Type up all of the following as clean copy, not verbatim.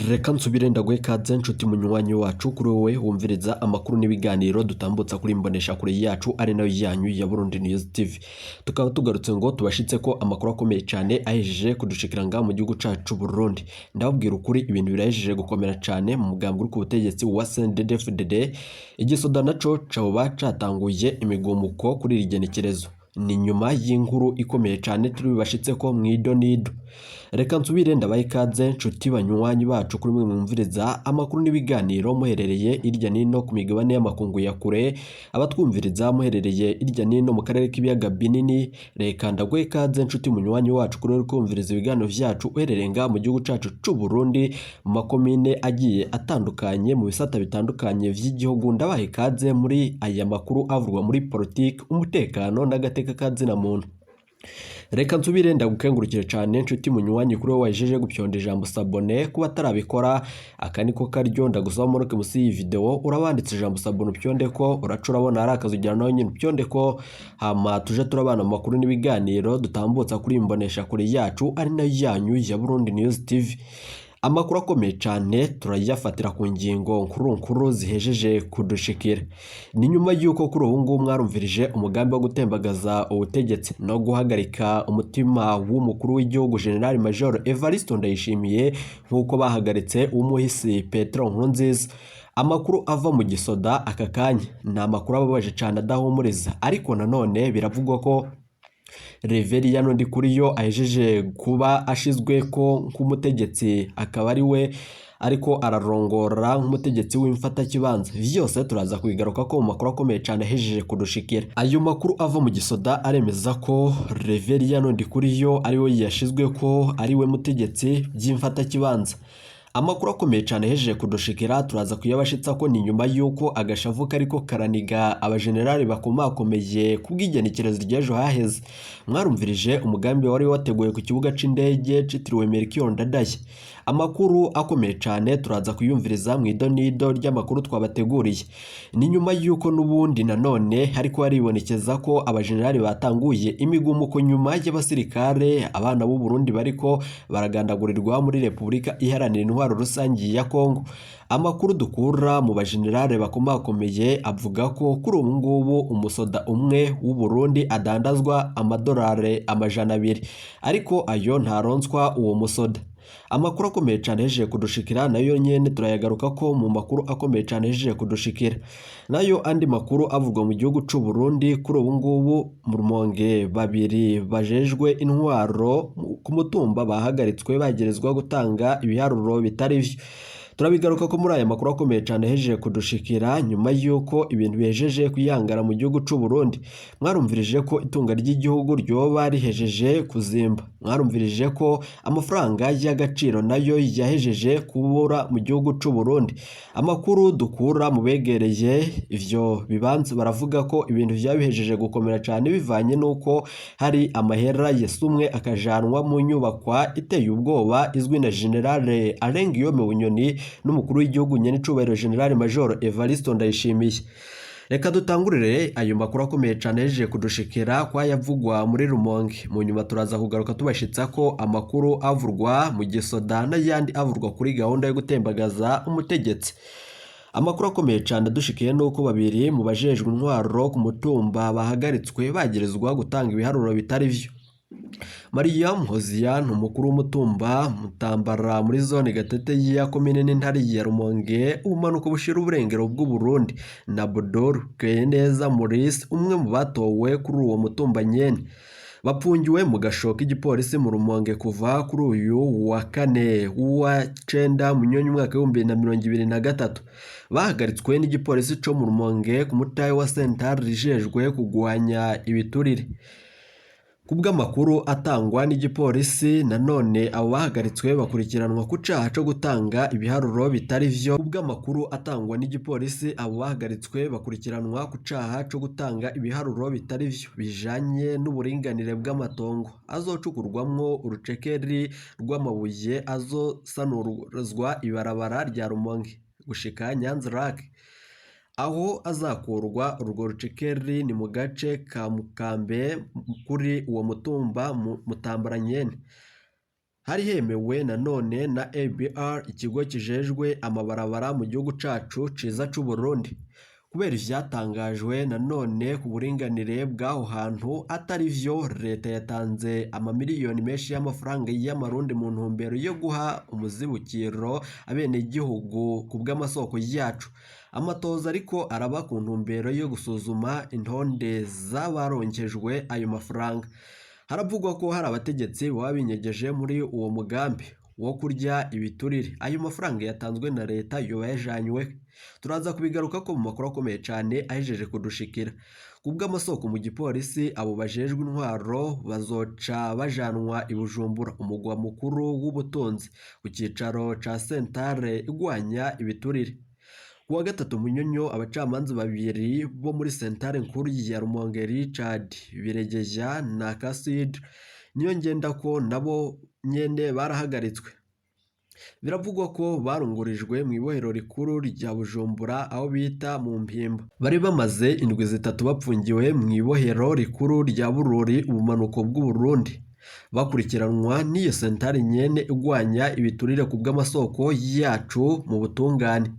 Reka nsubire ndaguhe ikaze nshuti munywanyi wacu, kuri wowe wumviriza amakuru n'ibiganiro dutambutsa kuri imbonesha kure yacu, ari nayo yanyu ya Burundi News TV. Tukaba tugarutse ngo tubashitse ko amakuru akomeye cyane ahejeje kudushikira ngaha mu gihugu cacu Burundi. Ndababwira ukuri, ibintu birahejeje gukomera cyane mu mugambwe uri ku butegetsi wa CNDD-FDD. Igisoda naco coba catanguye imigumuko kuri iri genekerezo. Ni nyuma y'inkuru ikomeye cyane turi bubashitse ko mwidonido. Reka nsubire ndabaha ikaze nshuti banywanyi bacu, kuri mwe mwumviriza amakuru n'ibiganiro muherereye irya nino ku migabane y'amakungu ya kure, abatwumviriza muherereye irya nino mu karere k'ibiyaga binini. Reka ndaguhe ikaze nshuti munywanyi wacu, kuri uri kumviriza ibiganiro vyacu uherereye ngaha mu gihugu cacu c'u Burundi, mu makomine agiye atandukanye, mu bisata bitandukanye vy'igihugu. Ndabaha ikaze muri aya makuru avugwa muri politiki, umutekano n'agateka ka zina muntu. Reka nsubire ndagukengurukire cyane nshuti munywanyi, kuri wowe wajeje gupyonda ijambo s'abonner. Kuba atarabikora, aka niko karyo ndagusaba muruke musi y'iyi video, urabanditse ijambo s'abonner, upyonde ko uraca urabona hari akazi ugira nawe nyine upyonde ko, hama tuje turabana mu makuru n'ibiganiro dutambutsa kuri imbonesha kure yacu, ari nayo yanyu ya Burundi News TV. Amakuru akomeye cyane turayafatira ku ngingo nkuru nkuru zihejeje kudushikira. Ni nyuma y'uko kuri ubu ngubu mwarumvirije umugambi wo gutembagaza ubutegetsi no guhagarika umutima w'umukuru w'igihugu General Major Evariste Ndayishimiye, nk'uko bahagaritse umuhisi Petero Nkurunziza. Amakuru ava mu gisoda aka kanya ni amakuru ababaje cyane, adahumuriza, ariko nanone biravugwa ko Reveriyano Ndikuriyo ahejeje kuba ashizwe ko nk'umutegetsi, akaba ari we ariko ararongora nk'umutegetsi w'imfatakibanza. Vyose turaza kubigaruka ko mu makuru akomeye cyane ahejeje kudushikira. Ayo makuru ava mu gisoda aremeza ko Reveriyano Ndikuriyo ari we yashizwe ko ari we mutegetsi by'imfatakibanza. Amakuru akomeye cyane ahejeje kudushikira turaza kuyabashitsa ko ni nyuma y'uko agashavu kariko karaniga abajenerali bakomakomeye ku bw'igenekerezo ry'ejo haheze. Mwarumvirije umugambi wari wateguwe ku kibuga c'indege citiriwe Melchior Ndadaye. Amakuru akomeye cyane turaza kuyumviriza mu idonido ry'amakuru twabateguriye. Ni nyuma y'uko n'ubundi nanone hariko haribonekeza ko abajenerali batanguye imigumuko nyuma y'abasirikare abana b'u Burundi bariko baragandagurirwa muri Repubulika Iharanira Intwaro Rusange ya Kongo. Amakuru dukura mu bajenerali bakomakomeye avuga ko kuri ubu ngubu umusoda umwe w'u Burundi adandazwa amadolari 200, ariko ayo ntaronswa uwo musoda. Amakuru akomeye cyane ahejeje kudushikira nayo nyene turayagaruka ko mu makuru akomeye cyane ahejeje kudushikira. Nayo andi makuru avugwa mu gihugu c'u Burundi kuri ubu ngubu, mu Rumonge babiri bajejwe intwaro ku mutumba bahagaritswe bagerezwa gutanga ibiharuro bitari vyo. Turabigaruka ko muri aya makuru akomeye cyane ahejeje kudushikira, nyuma y'uko ibintu bihejeje kwiyangara mu gihugu c'u Burundi. Mwarumvirije ko itunga ry'igihugu ryoba rihejeje kuzimba. Mwarumvirije ko amafaranga y'agaciro nayo yahejeje kubura mu gihugu c'u Burundi. Amakuru dukura mu begereye ivyo bibanza baravuga ko ibintu vyaba bihejeje gukomera cyane, bivanye n'uko hari amahera yasumwe akajanwa mu nyubakwa iteye ubwoba izwi na General Alain Guillaume Bunyoni n'umukuru w'igihugu nyenicubahiro General Major Evariste Ndayishimiye. Reka dutangurire ayo makuru akomeye cyane yaje kudushikira kwa yavugwa muri Rumonge. Mu nyuma turaza kugaruka tubashitsa ko amakuru avurwa mu gisoda n'ayandi avurwa kuri gahunda yo gutembagaza umutegetsi. Amakuru akomeye cyane dushikiye nuko babiri mu bajejwe intwaro ku mutumba bahagaritswe bagerezwa gutanga ibiharuro bitari vyo. Mariya Hoziyani, umukuru w'umutumba Mutambara muri zone Gatete ya komine n'intare ya Rumonge, ubumanuko bushira uburengero bw'u Burundi, na Bodor Neza Maurice, umwe mu batowe kuri uwo mutumba nyene, bapfungiwe mu gasho k'igipolisi mu Rumonge kuva kuri uyu wa kane wa 9 Munyonyo umwaka w'2023. Bahagaritswe n'igipolisi co mu Rumonge ku mutahe wa sentare rijejwe kugwanya ibiturire. Kubw'amakuru atangwa n'igipolisi, nanone abo bahagaritswe bakurikiranwa ku caha co gutanga ibiharuro bitari vyo. Kubw'amakuru atangwa n'igipolisi, abo bahagaritswe bakurikiranwa ku caha co gutanga ibiharuro bitari vyo bijanye n'uburinganire bw'amatongo azocukurwamwo urucekeri rw'amabuye azosanuruzwa ibarabara rya Rumonge gushika Nyanza Lac. Aho azakurwa urwo rucekeri ni mu gace ka Mukambe kuri uwo mutumba Mutambara nyene. Hari hemewe nanone na ABR, ikigo kijejwe amabarabara mu gihugu cacu ciza c'Uburundi. Kubera ivyatangajwe nanone ku buringanire bw'aho hantu atari vyo, leta yatanze amamiliyoni menshi y'amafaranga y'amarundi mu ntumbero yo guha umuzibukiro abenegihugu ku bw'amasoko yacu. Amatoza ariko araba ku ntumbero yo gusuzuma intonde z'abaronkejwe ayo mafaranga. Haravugwa ko hari abategetsi baba binyegeje muri uwo mugambi wo kurya ibiturire. Ayo mafaranga yatanzwe na leta yoba yajanywe. Turaza kubigaruka ko mu makuru akomeye cane ahejeje kudushikira. Kubw'amasoko mu gipolisi, abo bajejwe intwaro bazoca bajanwa i Bujumbura, umugwa mukuru w'ubutunzi, ku cicaro ca sentare igwanya ibiturire. Kuwa gatatu Munyonyo, abacamanza babiri bo muri sentare nkuru ya Rumonge, Richard Biregeja na Kasid Niyongendako, nabo nyene barahagaritswe. Biravugwa ko barungurijwe mu ibohero rikuru rya Bujumbura aho bita mu Mpimba. Bari bamaze indwi 3 bapfungiwe mu ibohero rikuru rya Bururi, ubumanuko bw'Uburundi, bakurikiranwa n'iyo sentare nyene igwanya ibiturire ku bw'amasoko yacu mu butungane.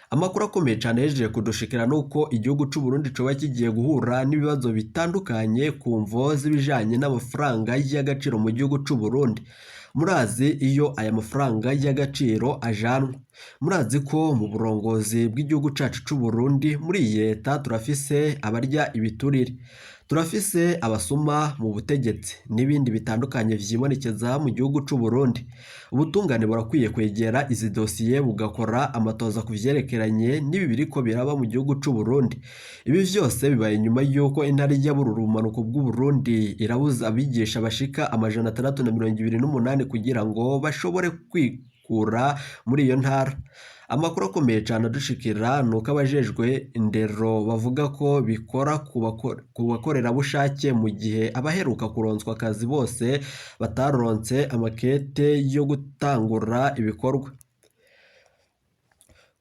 Amakuru akomeye cane yejeje kudushikira nuko igihugu c'u Burundi coba kigiye guhura n'ibibazo bitandukanye ku mvo z'ibijanye n'amafaranga y'agaciro mu gihugu c'u Burundi. Murazi iyo aya mafaranga y'agaciro ajanwa. Murazi ko mu burongozi bw'igihugu cacu c'u Burundi muri iyi leta turafise abarya ibiturire, turafise abasuma mu butegetsi n'ibindi bitandukanye vyibonekeza mu gihugu c'u Burundi. Ubutungane burakwiye kwegera izi dosiye bugakora amatoza ku vyerekeranye n'ibi biriko biraba mu gihugu c'u Burundi. Ibi vyose bibaye nyuma y'uko intara ya Bururi, ubumanuko bw'Uburundi, irabuza abigisha bashika 628 kugira ngo bashobore kwikura muri iyo ntara. Amakuru akomeye cane adushikira nuko abajejwe indero bavuga ko bikora ku bakorerabushake, mu gihe abaheruka kuronswa akazi bose bataronse amakete yo gutangura ibikorwa.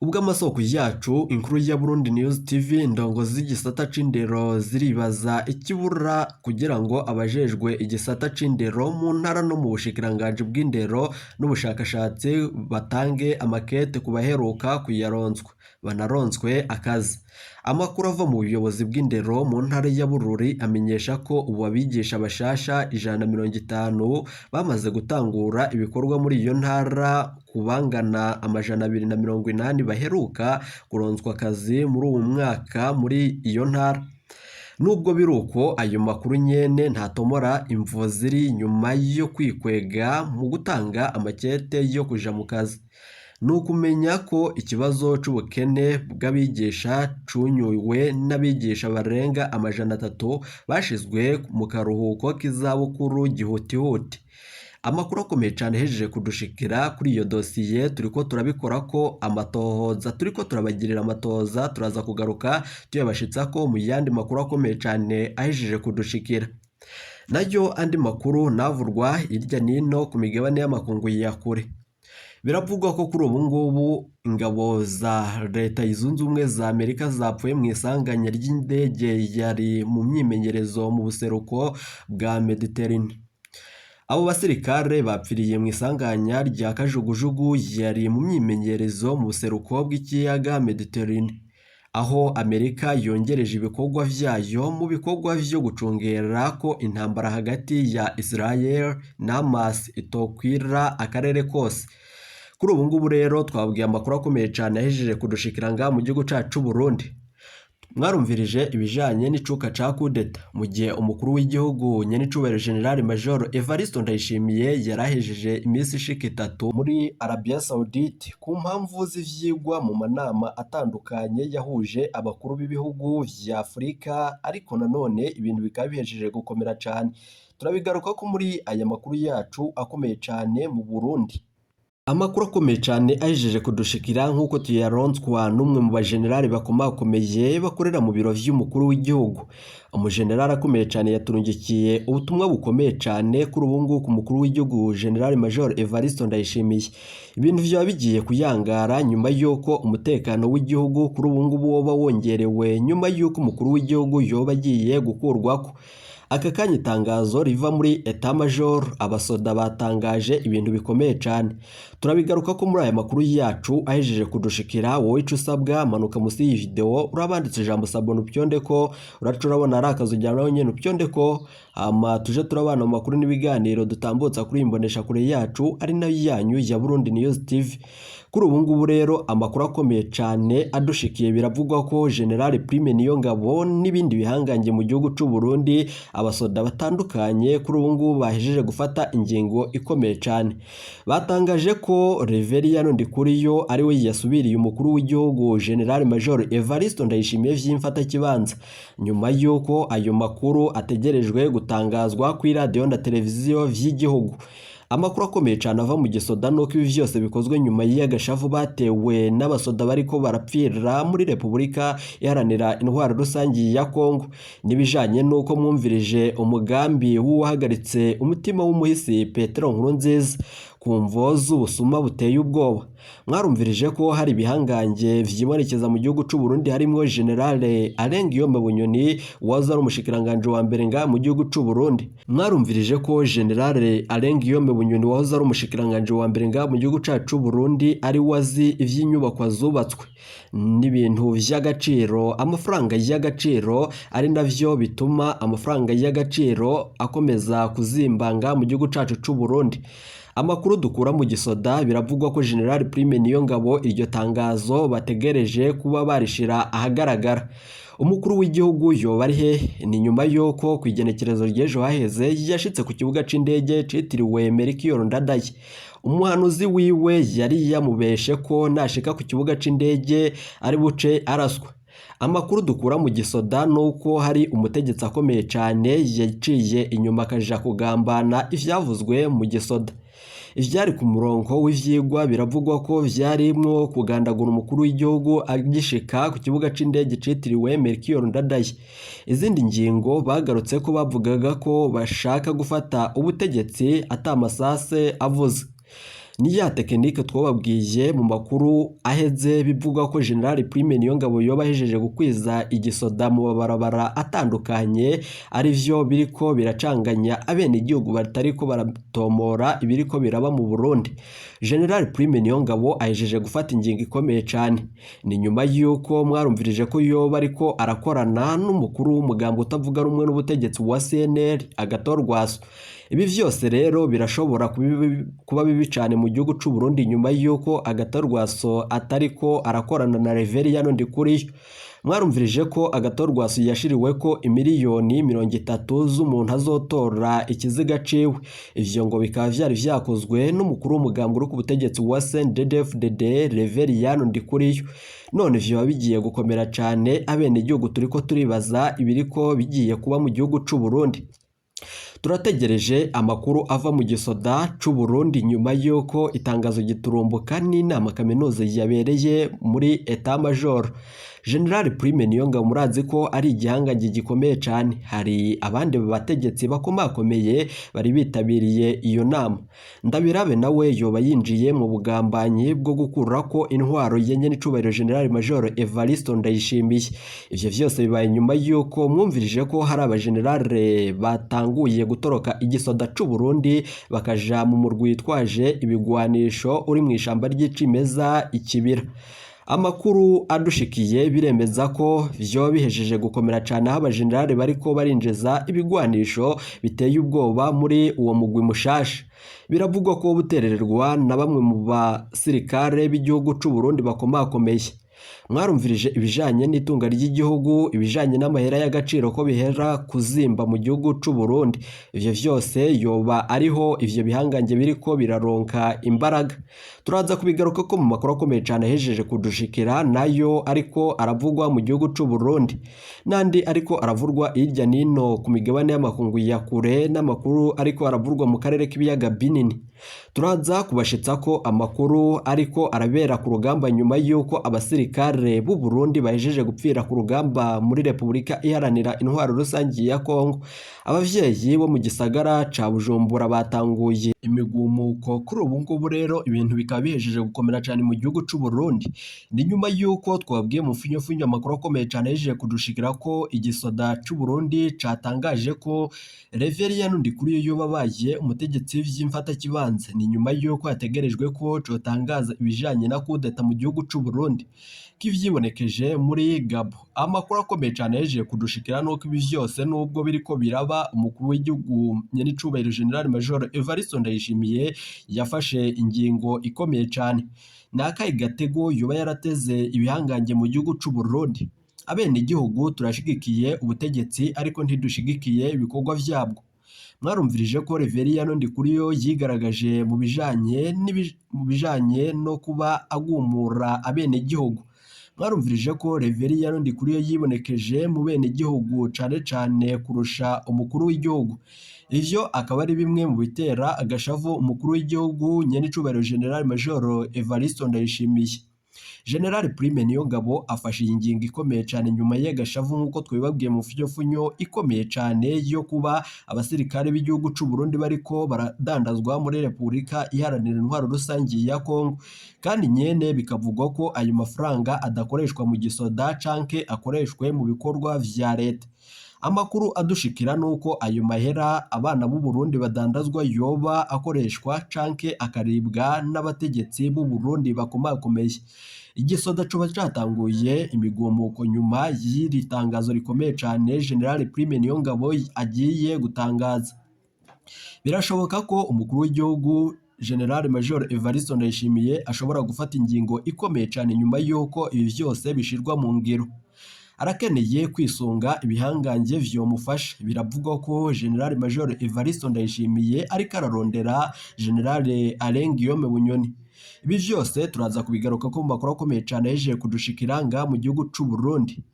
Ubw'amasoko yacu, inkuru ya Burundi News TV, indongo z'igisata c'indero ziribaza ikibura kugira ngo abajejwe igisata c'indero mu ntara no mu bushikiranganji bw'indero n'ubushakashatsi batange amakete ku baheruka kuyaronswa banaronswe akazi. Amakuru ava mu buyobozi bw'indero mu ntara ya Bururi amenyesha ko ubu abigisha bashasha 150 bamaze gutangura ibikorwa muri iyo ntara ku bangana 280 baheruka kuronswa akazi muri uwu mwaka muri iyo ntara. Nubwo biruko, ayo makuru nyene ntatomora imvo ziri nyuma yo kwikwega mu gutanga amakete yo kuja mu kazi. Ni ukumenya ko ikibazo c'ubukene bw'abigisha cunyuwe n'abigisha barenga 300 bashizwe mu karuhuko k'izabukuru gihutihuti. Amakuru akomeye cane ahejeje kudushikira kuri iyo dosiye, turiko turabikora ko amatohoza, turiko turabagirira amatohoza, turaza kugaruka tuyabashitsako mu yandi makuru akomeye cane ahejeje kudushikira. Nayo andi makuru navurwa hirya nino ku migabane y'amakungu ya kure. Biravugwa ko kuri ubu ngubu ingabo za Leta Zunze Ubumwe za Amerika zapfuye mu isanganya ry'indege yari mu myimenyerezo mu buseruko bwa Mediterane. Abo basirikare bapfiriye mu isanganya rya kajugujugu yari mu myimenyerezo mu buseruko bw'ikiyaga Mediterane, aho Amerika yongereje ibikorwa vyayo mu bikorwa vyo gucungera ko intambara hagati ya Israel na Hamas itokwira akarere kose. Kuri ubu ngubu rero twabwiye amakuru akomeye cane ahejeje kudushikira ngaha mu gihugu cacu c'u Burundi. Mwarumvirije ibijanye n'icuka ca kudeta mu gihe umukuru w'igihugu nyenicubahiro General Major Evariste Ndayishimiye yarahejeje iminsi ishika 3 muri Arabia Saudite ku mpamvu z'ivyigwa mu manama atandukanye yahuje abakuru b'ibihugu vya Afurika, ariko nanone ibintu bikaba bihejeje gukomera cane. Turabigaruka ko muri aya makuru yacu akomeye cane mu Burundi. Amakuru akomeye cane ahejeje kudushikira nk'uko tuyaronswa n'umwe mu bajenerali bakomakomeye bakorera mu biro vy'umukuru w'igihugu. Umujenerali akomeye cane yaturungikiye ubutumwa bukomeye cane kuri ubu ngubu ku mukuru w'igihugu General Major Evariste Ndayishimiye. Ibintu vyaba bigiye kuyangara nyuma y'uko umutekano w'igihugu kuri ubu ngubu woba wongerewe nyuma y'uko umukuru w'igihugu yoba agiye gukurwako. Aka kanya itangazo riva muri Etat Major, abasoda batangaje ibintu bikomeye cane. Turabigaruka ko muri aya makuru yacu ahejeje kudushikira. Wowe ico usabwa, manuka musi y'iyi video, urabanditse ijambo s'abonner, upyonde ko uraca urabona ari akazu, ujyana nawe nyene upyonde ko, hama tuje turabana mu makuru n'ibiganiro dutambutsa kuri iyi mboneshakure yacu ari nayo yanyu ya Burundi News TV. Kuri ubu ngubu rero amakuru akomeye cane adushikiye, biravugwa ko General Prime Niyongabo n'ibindi bihangange mu gihugu c'u Burundi, abasoda batandukanye, kuri ubu ngubu bahejeje gufata ingingo ikomeye cane. Batangaje ko Reverien Ndikuriyo ari we yasubiriye umukuru w'igihugu General Major Evariste Ndayishimiye vy'imfatakibanza, nyuma y'uko ayo makuru ategerejwe gutangazwa kuri radiyo na televiziyo vy'igihugu. Amakuru akomeye cyane ava mu gisoda nuko ibi vyose bikozwe nyuma y'agashavu batewe n'abasoda bariko barapfira muri Repubulika Iharanira Intwaro Rusangi ya Kongo, n'ibijanye n'uko mwumvirije umugambi w'uwahagaritse umutima w'umuhisi Petero Nkurunziza ku mvo z'ubusuma buteye ubwoba. Mwarumvirije ko hari ibihangange vyibonekeza mu gihugu c'u Burundi, harimwo General Alain Guillaume Bunyoni waza ari umushikiranganje wa mbere nga mu gihugu c'u Burundi. Mwarumvirije ko General Alain Guillaume Bunyoni wahoze ari umushikiranganje wa mbere nga mu gihugu cacu c'u Burundi ari wazi ivy'inyubakwa zubatswe n'ibintu vy'agaciro, amafaranga y'agaciro, ari navyo bituma amafaranga y'agaciro akomeza kuzimbanga mu gihugu cacu c'u Burundi. Amakuru dukura mu gisoda, biravugwa ko General Prime Niyongabo iryo tangazo bategereje kuba barishira ahagaragara. Umukuru w'igihugu yoba ari hehe? Ni nyuma y'uko ku igenekerezo ry'ejo haheze yashitse ku kibuga c'indege citiriwe Melchior Ndadaye. Umuhanuzi wiwe yari yamubeshe ko nashika ku kibuga c'indege ari buce araswa. Amakuru dukura mu gisoda nuko hari umutegetsi akomeye cane yaciye inyuma akaja kugambana ivyavuzwe mu gisoda. Ivyari ku murongo w'ivyigwa biravugwa ko vyarimwo kugandagura umukuru w'igihugu agishika ku kibuga c'indege citiriwe Melchior Ndadaye. Izindi ngingo bagarutse ko bavugaga ko bashaka gufata ubutegetsi atamasase avuze. Ni ya tekinike twababwiye mu makuru aheze, bivugwa ko General Prime Niyongabo yoba ahejeje gukwiza igisoda mu mabarabara atandukanye, arivyo biriko biracanganya abenegihugu batariko baratomora ibiriko biraba mu Burundi. General Prime Niyongabo ahejeje gufata ingingo ikomeye cane. Ni nyuma y'uko mwarumvirije ko yoba ariko arakorana n'umukuru w'umugambi utavuga rumwe n'ubutegetsi wa CNL, Agathon Rwasa. Ibi vyose rero birashobora kuba bibi cane mu gihugu c'u Burundi, nyuma y'uko Agathon Rwasa atariko arakorana na Reverien Ndikuriyo. Mwarumvirije ko Agathon Rwasa yashiriweko imiliyoni 30 z'umuntu azotora ikiziga ciwe. Ivyo ngo bikaba vyari vyakozwe n'umukuru w'umugambi uri ku butegetsi wa CNDD-FDD, Reverien Ndikuriyo. None vyoba bigiye gukomera cane, abenegihugu turiko turibaza ibiriko bigiye kuba mu gihugu c'u Burundi. Turategereje amakuru ava mu gisoda c'u Burundi nyuma y'uko itangazo giturumbuka n'inama kaminuza yabereye muri Etat Major. General Prime Niyongabo murazi ko ari igihangange gikomeye cane. Hari abandi bategetsi bakomakomeye bari bitabiriye iyo nama. Ndabirabe nawe yoba yinjiye mu bugambanyi bwo gukurako intwaro ye nyenicubahiro General Major Evariste Ndayishimiye. Ivyo vyose bibaye nyuma y'uko mwumvirije ko hari abagenerale batanguye gutoroka igisoda c'u Burundi bakaja mu murwi witwaje ibigwanisho uri mw'ishamba ry'icimeza ikibira. Amakuru adushikiye biremeza ko vyoba bihejeje gukomera cane, aho abajenerali bariko barinjiza ibigwanisho biteye ubwoba muri uwo mugwi mushasha. Biravugwa ko buterererwa na bamwe mu basirikare b'igihugu c'u Burundi bakomakomeye. Mwarumvirije ibijanye n'itunga ry'igihugu, ibijanye n'amahera y'agaciro ko bihera kuzimba mu gihugu c'u Burundi. Ivyo vyose yoba ariho ivyo bihangange biriko biraronka imbaraga. Turaza kubigaruka ko mu makuru akomeye cane ahejeje kudushikira, nayo ariko aravugwa mu gihugu c'u Burundi, n'andi ariko aravurwa hirya nino ku migabane y'amakungu ya kure, n'amakuru ariko aravurwa mu karere k'ibiyaga binini. Turaza kubashitsa ko amakuru ariko arabera ku rugamba nyuma y'uko abasirikare abasirikare b'u Burundi bahejeje gupfira ku rugamba muri Repubulika Iharanira Intwaro Rusangi ya Kongo. Abavyeyi bo mu gisagara ca Bujumbura batanguye imigumuko. Kuri ubu ngubu rero ibintu bikaba bihejeje gukomera cane mu gihugu c'u Burundi. Ni nyuma y'uko twabwiye mu funyofunyo amakuru akomeye cane yahejeje kudushikira ko igisoda c'u Burundi catangaje ko Reverien Ndikuriyo yoba abaye umutegetsi vy'imfatakibanza. Ni nyuma y'uko hategerejwe ko cotangaza ibijanye na kudeta mu gihugu c'u Burundi k'ivyibonekeje muri Gabo. Amakuru akomeye cane yahejeje kudushikira nuko ibi vyose nubwo biriko biraba, umukuru w'igihugu nyenicubahiro General Major Evariste Ndayishimiye yafashe ingingo ikomeye cane. Ni akahe gatego yoba yarateze ibihangange mu gihugu c'u Burundi? Abenegihugu turashigikiye ubutegetsi ariko ntidushigikiye ibikorwa vyabwo. Mwarumvirije ko Reverien Ndikuriyo yigaragaje mu bijanye no kuba agumura abenegihugu. Mwarumvirije ko Reverien Ndikuriyo yibonekeje mu benegihugu cane cane kurusha umukuru w'igihugu. Ivyo akaba ari bimwe mu bitera agashavu umukuru w'igihugu nyenicubahiro General Major Evariste Ndayishimiye. General Prime Niyongabo afashe iyi ngingo ikomeye cane nyuma y'agashavu nk'uko twabibabwiye mu funyofunyo ikomeye cane yo kuba abasirikare b'igihugu c'u Burundi bariko baradandazwa muri Repubulika Iharanira Intwaro Rusangi ya Kongo, kandi nyene bikavugwa ko ayo mafaranga adakoreshwa mu gisoda canke akoreshwe mu bikorwa vya leta. Amakuru adushikira nuko ayo mahera abana b'u Burundi badandazwa yoba akoreshwa canke akaribwa n'abategetsi b'u Burundi bakomakomeye. Igisoda coba catanguye imigumuko nyuma y'iri tangazo rikomeye cane General Prime Niyongabo agiye gutangaza. Birashoboka ko umukuru w'igihugu General Major Evariste Ndayishimiye ashobora gufata ingingo ikomeye cane nyuma y'uko ibi vyose bishirwa mu ngiro. Arakeneye kwisunga ibihangange vyomufasha. Biravugwa ko General Major Evariste Ndayishimiye ariko ararondera General Alain Guillaume Bunyoni. Ibi vyose turaza kubigaruka ko mu makuru akomeye cane yahejeje kudushikira ngaha mu gihugu c'u Burundi.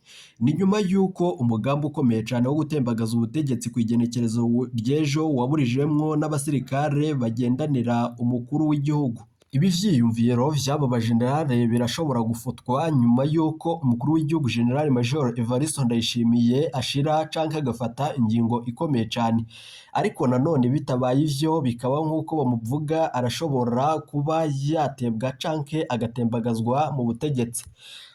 Ni nyuma y'uko umugambi ukomeye cane wo gutembagaza ubutegetsi kw'igenekerezo ry'ejo waburijemwo n'abasirikare bagendanira umukuru w'igihugu. Ibi vyiyumviro vy'abo bajenerale birashobora gufutwa nyuma y'uko umukuru w'igihugu General Major Evariste Ndayishimiye ashira canke agafata ingingo ikomeye cane. Ariko nanone bitabaye ivyo bikaba nk'uko bamuvuga, arashobora kuba yatebwa canke agatembagazwa mu butegetsi.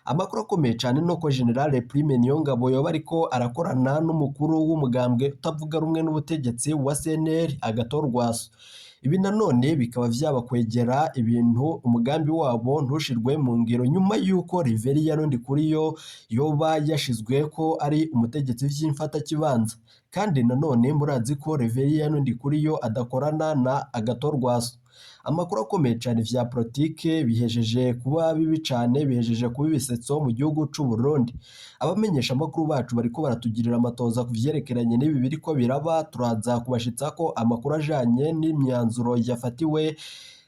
Amakuru akomeye cane nuko General Prime Niyongabo yoba ariko arakorana n'umukuru w'umugambwe utavuga rumwe n'ubutegetsi wa CNL Agathon Rwasa. Ibi nanone bikaba vyabakwegera ibintu umugambi wabo ntushirwe mu ngiro nyuma y'uko Reverien Ndikuriyo yoba yashizwe ko ari umutegetsi vy'imfatakibanza. Kandi nanone murazi ko Reverien Ndikuriyo adakorana na Agathon Rwasa. Amakuru akomeye cane vya politike bihejeje kuba bibi cane, bihejeje kuba ibisetso mu gihugu c'u Burundi. Abamenyesha amakuru bacu bariko baratugirira amatoza ku vyerekeranye n'ibi biriko biraba. Turaza kubashitsako amakuru ajanye n'imyanzuro yafatiwe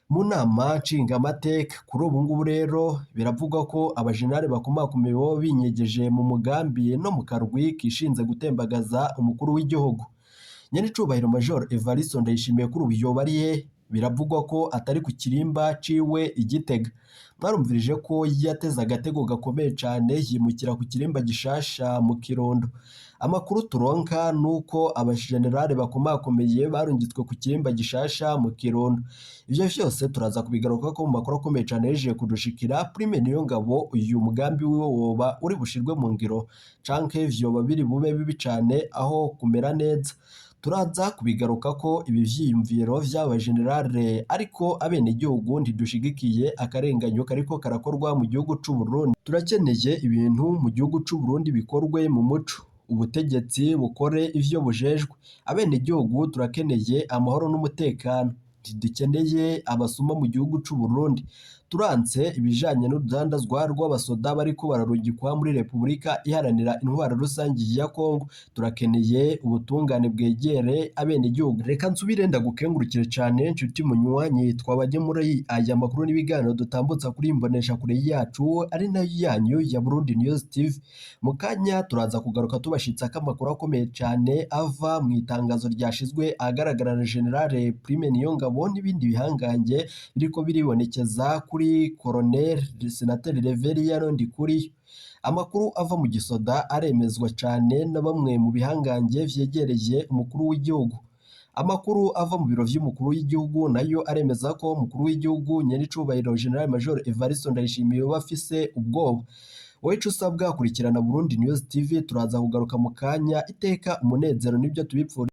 mu nama nshingamateka. Kuri ubu ngubu rero biravugwa ko abajenerali bakomakomeye boba binyegeje mu mugambi no mu karwi kishinze gutembagaza umukuru w'igihugu. Nyenicubahiro Major Evariste Ndayishimiye kuri ubu yoba ari he? Biravugwa ko atari ku kirimba ciwe i Gitega. Mwarumvirije ko yateze agatego gakomeye cane yimukira ku kirimba gishasha mu Kirundo. Amakuru turonka nuko abajenerali bakomakomeye barungitswe ku kirimba gishasha mu Kirundo. Ivyo vyose turaza kubigaruka ko mu makuru akomeye cane yahejeje kudushikira. Prime Niyongabo uyu mugambi wiwe woba uri bushirwe mu ngiro canke vyoba biri bube bibi cane aho kumera neza. Turaza kubigaruka ko ibi vyiyumviro vy'aba generale, ariko abenegihugu ntidushigikiye akarenganyo kariko karakorwa mu gihugu c'u Burundi. Turakeneye ibintu mu gihugu c'u Burundi bikorwe mu muco, ubutegetsi bukore ivyo bujejwe. Abenegihugu turakeneye amahoro n'umutekano, ntidukeneye abasuma mu gihugu c'u Burundi. Turanse ibijanye n'urudandazwa rw'abasoda bariko bararungikwa muri Repubulika Iharanira Intwaro Rusangi ya Kongo. Turakeneye ubutungane bwegere abenegihugu. Reka nsubire ndagukengurukire cane nshuti munywanyi twabajye muri aya makuru n'ibiganiro dutambutsa kuri imbonesha kure yacu ari nayo yanyu ya Burundi News TV. Mu kanya turaza kugaruka tubashitsa amakuru akomeye cane ava mu itangazo ryashizwe ahagaragara na General Prime Niyongabo. w'ingabo n'ibindi bihangange biriko biribonekeza kuri Colonel Senateri Reveriyano Ndikuriyo. Amakuru ava mu gisoda aremezwa cane na bamwe mu bihangange vyegereye umukuru w'igihugu. Amakuru ava mu biro vy'umukuru w'igihugu nayo aremeza ko umukuru w'igihugu nyenicubahiro General Major Evariste Ndayishimiye yoba afise ubwoba. Wowe ico usabwa kurikirana Burundi News TV, turaza kugaruka mu kanya. Iteka umunezero nibyo tubipfuriza.